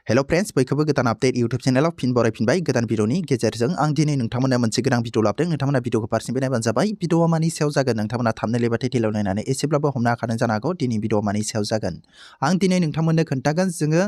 Hello friends, बयखौबो गोदान update YouTube चैनलाव फिन बरायफिनबाय गोदान भिडिअनि गेजेरजों आं दिनै नोंथांमोननो मोनसे गोनां भिडिअ लाबोदों। नोंथांमोना भिडिअखौ फारसेनिफ्राय नायबानो जाबाय। भिडिअआ मानि सायाव जागोन नोंथांमोना थाम्बनेल एबा टाइटेलाव नायनानै एसेब्लाबो हमनो हाखादों जानो हागौ दिनै भिडिअआ मानि सायाव जागोन। आं दिनै नोंथांमोननो खोन्थागोन जोङो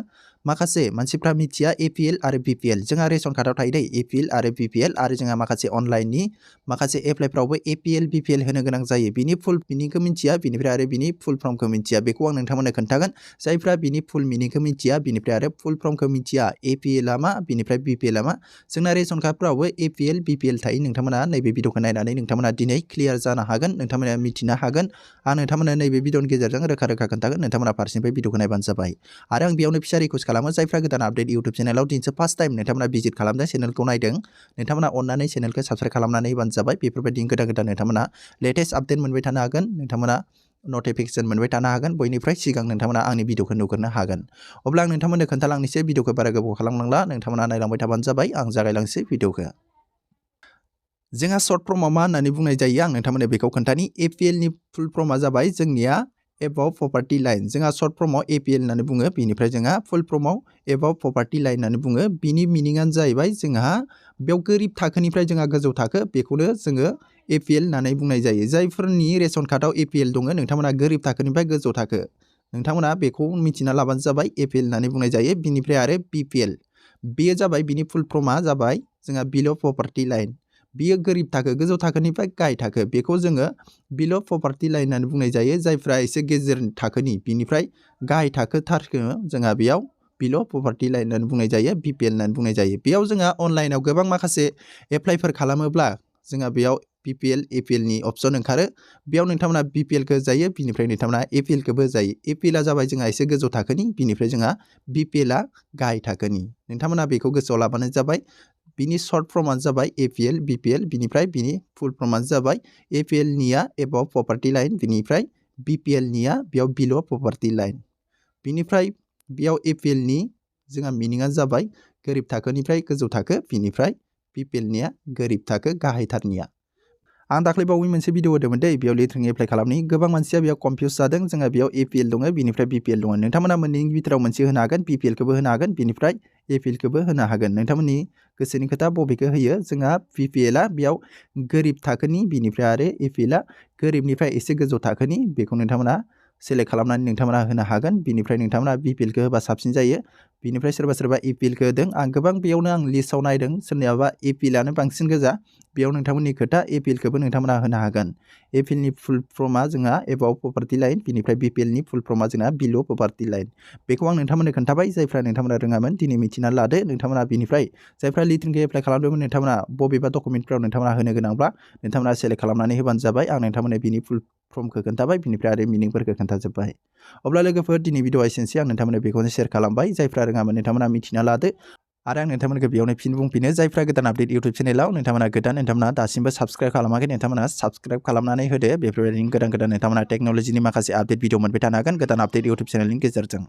माखासे मानसिफ्रा मिथिया APL आरो BPL जोंहा रेशन कार्डआव थायो दै APL आरो BPL आरो जोंहा माखासे अनलाइननि माखासे एप्लाइफ्रावबो APL BPL होनो गोनां जायो। बिनि फुल मिनिंखौ मिथिया, बिनिफ्राय आरो बिनि फुल फर्मखौ मिथिया। बेखौ आं नोंथांमोननो खोन्थागोन। जायफ्रा बिनि फुल मिनिंखौ मिथिया, बिनिफ्राय आरो फुल फर्मखौ मिथिया, APL आ मा बिनिफ्राय BPL आ मा, जोंना रेशन कार्डफ्रावबो APL BPL थायो। नोंथांमोना नैबे भिडिअखौ नायनानै नोंथांमोना दिनै क्लियार जानो हागोन, नोंथांमोना मिथिनो हागोन। आं नोंथांमोननो नैबे भिडिअनि गेजेरजों रोखा रोखा खोन्थागोन। नोंथांमोना फारसेनिफ्राय भिडिअखौ नायबानो जाबाय। आरो आं बेयावनो फिसा रिक्वेस्ट खालामो, जायफ्रा गोदान आपडेट यूट्यूब चैनलाव दिनैसो फार्स्ट टाइम नोंथांमोना भिजिट खालामदों, चैनेलखौ नायदों, नोंथांमोना अननानै चैनेलखौ साबस्क्राइब खालामनानै होबानो जाबाय। बेफोरबायदि गोदान नोंथांमोना लेटेस्ट आपडेट मोनबाय थानो हागोन, नोंथांमोना नटिफिकेशन मोनबाय थानो हागोन, बयनिफ्राय सिगां नोंथांमोना आंनि भिडिअखौ नुग्रोनो हागोन। अब्ला आं नोंथांमोननो खोन्थालांनोसै, भिडिअखौ बारा गोबाव खालामलांला, नोंथांमोना नायलांबाय थाबानो जाबाय। आं जागायलांसै भिडिअखौ। जोंहा शर्ट फर्मआव मा होननानै बुंनाय जायो आं नोंथांमोननो बेखौ खोन्थानि। APL नि फुल फर्मआ जाबाय जोंनिया एबाव प्रपार्टी लाइन। जोंहा शर्ट फर्मआव APL होननानै बुङो, बिनिफ्राय जोंहा फुल फर्मआव एबाव प्रपार्टी लाइन होननानै बुङो। बिनि मिनिंआनो जाहैबाय जोंहा बेयाव गोरिब थाखोनिफ्राय जोंहा गोजौ थाखो, बेखौनो जोङो APL होननानै बुंनाय जायो। जायफोरनि रेशन कार्डआव APL दङ, नोंथांमोना गोरिब थाखोनिफ्राय गोजौ थाखो, नोंथांमोना बेखौ मिथिना लाबानो जाबाय। APL होननानै बुंनाय जायो। बिनिफ्राय आरो BPL, बेयो जाबाय बिनि फुल फर्मआ जाबाय जोंहा बिल' प्रपार्टी लाइन। बियो गोरिब थाखो, गोजौ थाखोनिफ्राय गाहाय थाखो, बेखौ जोङो बिल' प्रपार्टी लाइन होननानै बुंनाय जायो। जायफ्रा एसे गेजेर थाखोनि, बिनिफ्राय गाहाय थाखोथारखौ जोंहा बेयाव बिल' प्रपार्टी लाइन होननानै बुंनाय जायो, BPL होननानै बुंनाय जायो। बेयाव जोंहा अनलाइनाव गोबां माखासे एप्लाइफोर खालामोब्ला जोंहा बेयाव BPL APL नि अपसन ओंखारो। बेयाव नोंथांमोना BPL खौ जायो, बिनिफ्राय नोंथांमोना APL खौबो जायो। APL आ जाबाय जोंहा एसे गोजौ थाखोनि, बिनिफ्राय जोंहा BPL आ गाहाय थाखोनि। नोंथांमोना बेखौ गोसोआव लाबानो जाबाय। बिनि शर्ट फर्मआनो जाबाय APL BPL, बिनिफ्राय बिनि फुल फर्मआनो जाबाय APL निया एबाव प्रपार्टी लाइन, बिनिफ्राय BPL निया बेयाव बिल' प्रपार्टी लाइन। बिनिफ्राय बेयाव APL नि जोंहा मिनिंआनो जाबाय गोरिब थाखोनिफ्राय गोजौ थाखो, बिनिफ्राय BPL निया गोरिब थाखो गाहायथारनिया। आं दाख्लैबावै मोनसे भिडिअ होदोंमोन दै, बेयाव लिट्रिं एप्लाइ खालामनायनि गोबां मानसिया बेयाव कनफिउज जादों। जोंहा बेयाव APL दङ, बिनिफ्राय BPL दङ। नोंथांमोना मोननैनि भितराव मोनसे होनो हागोन, BPL खौबो होनो हागोन, बिनिफ्राय APL खौबो होनो हागोन। नोंथांमोननि गोसोनि खोथा बबेखौ होयो। जोंहा BPL आ बेयाव गोरिब थाखोनि, बिनिफ्राय आरो APL आ गोरिबनिफ्राय एसे गोजौ थाखोनि, बेखौ नोंथांमोना सेलेक्ट खालामनानै नोंथांमोना होनो हागोन। बिनिफ्राय नोंथांमोना BPL खौ होबा साबसिन जायो। बिनिफ्राय सोरबा सोरबा APL खौ होदों। आं गोबां बेयावनो आं लिस्टआव नायदों, सोरनियाबा APL आनो बांसिन गोजा। बेयाव नोंथांमोननि खोथा, APL खौबो नोंथांमोना होनो हागोन। APL नि फुल फर्मआ जोंहा एबाव प्रपार्टी लाइन, बिनिफ्राय BPL नि फुल फर्मआ जोंहा बिल' प्रपार्टी लाइन। बेखौ आं नोंथांमोननो खोन्थाबाय। जायफ्रा नोंथांमोना रोङामोन, दिनै मिथिना लादो। नोंथांमोना बिनिफ्राय जायफ्रा लिट्रिंखौ एप्लाइ खालामदोंमोन, नोंथांमोना बबेबा डकुमेन्टफ्राव नोंथांमोना होनो गोनांब्ला नोंथांमोना सेलेक्ट खालामनानै होबानो जाबाय। आं नोंथांमोननो बिनि फुल फर्मखौ खोन्थाबाय, बिनिफ्राय आरो मिनिंफोरखौ खोन्थाजोब्बाय। अब्ला लोगोफोर, दिनै भिडिअआ एसेनोसै। आं नोंथांमोननो बेखौनो शेयार खालामबाय। जायफ्रा रोङामोन, नोंथांमोना मिथिना लादो। आरो आं नोंथांमोनखौ बेयावनो फिन बुंफिनो, जायफ्रा गोदान आपडेट यूट्यूब चैनेलाव नोंथांमोना गोदान, नोंथांमोना दासिमबो साबस्क्राइब खालामाखै, नोंथांमोना साबस्क्राइब खालामनानै होदो। बेफोरबायदिनो गोदान नोंथांमोना टेक्न'लजिनि माखासे आपडेट भिडिअ मोनबाय थानो हागोन गोदान आपडेट यूट्यूब चैनेलनि गेजेरजों।